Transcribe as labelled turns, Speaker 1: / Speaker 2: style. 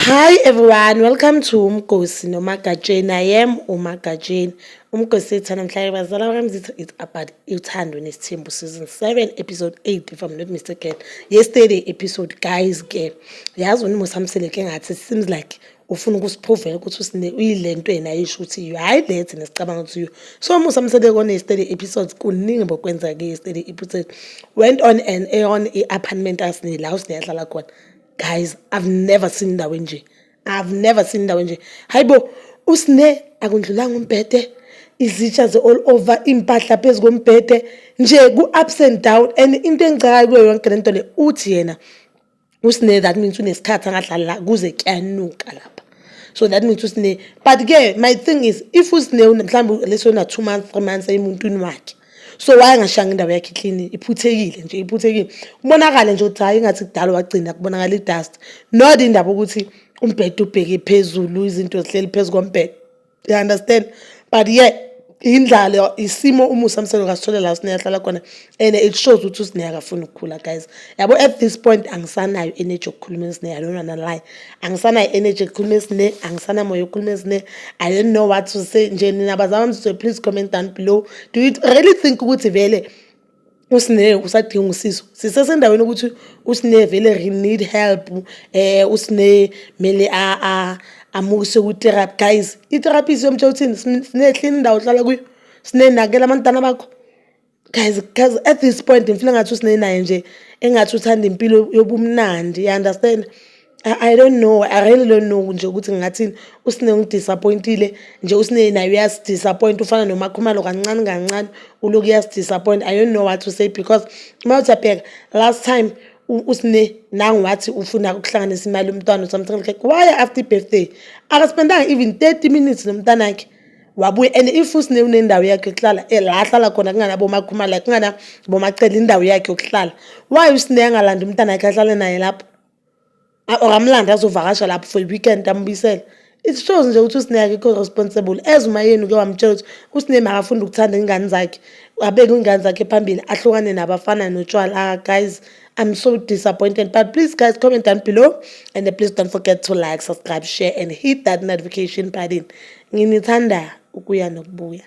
Speaker 1: Hi everyone, welcome to Umgosi noMagatsheni. I am uMagatsheni. Umgosi ethu namhlanje, bazala bakamzitho, it's about Uthando Nesithembu season 7 episode 8, if I'm not mistaken. Yesterday episode, guys, ke yazi uMusa Mseleku ngathi it seems like ufuna ukusi-provela ukuthi usine uyile nto yena ayisho ukuthi hhayi le thina sicabanga ukuthi uyo. So Musa Mseleku on yesterday episodes, kuningi bokwenzeka ke-yesterday episode. Went on and on i-apartment asine la usine ahlala khona. Guys, I've never seen indawo enje. I've never seen indawo enje. Hayibo, usine akundlulanga umbhede, izitsha ze all over, impahla phezu kombhede nje, ku-ups and down. And into engicakayo kuyo yonke lento le, uthi yena usine, that means unesikhathi angadlali la kuze kuyanuka lapha. So that means usine, but-ke my thing is, if usine mhlawumbe lesona 2 months, 3 months emuntwini wakhe, so why angashiyanga indawo yakhe clean? Iphuthekile nje, iphuthekile, kubonakale nje ukuthi hhayi, ingathi kudala wagcina, kubonakala i-dust, not indaba ukuthi umbhede ubheke phezulu, izinto zihleli phezu kombhede, you understand? But yeah, indlala, isimo uMusa Mseleku asithole la usine ahlala khona, and it shows ukuthi usine akafuni ukukhula, guys. Yabo, at this point angisanayo energy yokukhuluma esine. I don't wanna lie, angisanayo energy yokukhuluma esine, angisanamoya yokukhuluma esine. I don't know what to say nje. Nina bazama, so please comment down below. Do you really think ukuthi vele usine usadinga usizo? Sisesendaweni ukuthi usine vele need help, usine mele a amukise ku-therapy. Guys, i-therapist yomtshela uthini? Sinehlini indawo ohlala kuyo, sinenakela abantwana bakho. Guys, at this point ngifila ngathi usine naye nje engathi uthanda impilo yobumnandi, you understand? I don't know, I really don't know nje ukuthi ngingathini. Usine ungi-disappointile nje. Usine naye uyasi-disappoint, ufana noMakhumalo, kancane kancane uloku uyasi-disappoint. I don't know what to say, because uma uthi uyabheka, last time usine nangu wathi ufuna ukuhlanganisa imali yomntwana or something like. Why after i-birthday akaspendanga even 30 minutes nomntanakhe, wabuya? And if usine unendawo yakhe yokuhlala, la ahlala khona kunganabomakhumalo, kunganabomacele, indawo yakhe yokuhlala, why usine angalandi umntanakhe ahlale naye lapho, or amlande azovakasha lapho for i-weekend, ambuyisele? It shows nje ukuthi usine akekho responsible. As umayeni uke wamtshela ukuthi usine makafunde ukuthanda iy'ngane zakhe, abeke iy'ngane zakhe phambili, ahlukane nabafana notshwala. Ah guys, I'm so disappointed. But please guys, comment down below and please don't forget to like, subscribe, share and hit that notification button. Nginithanda ukuya nokubuya.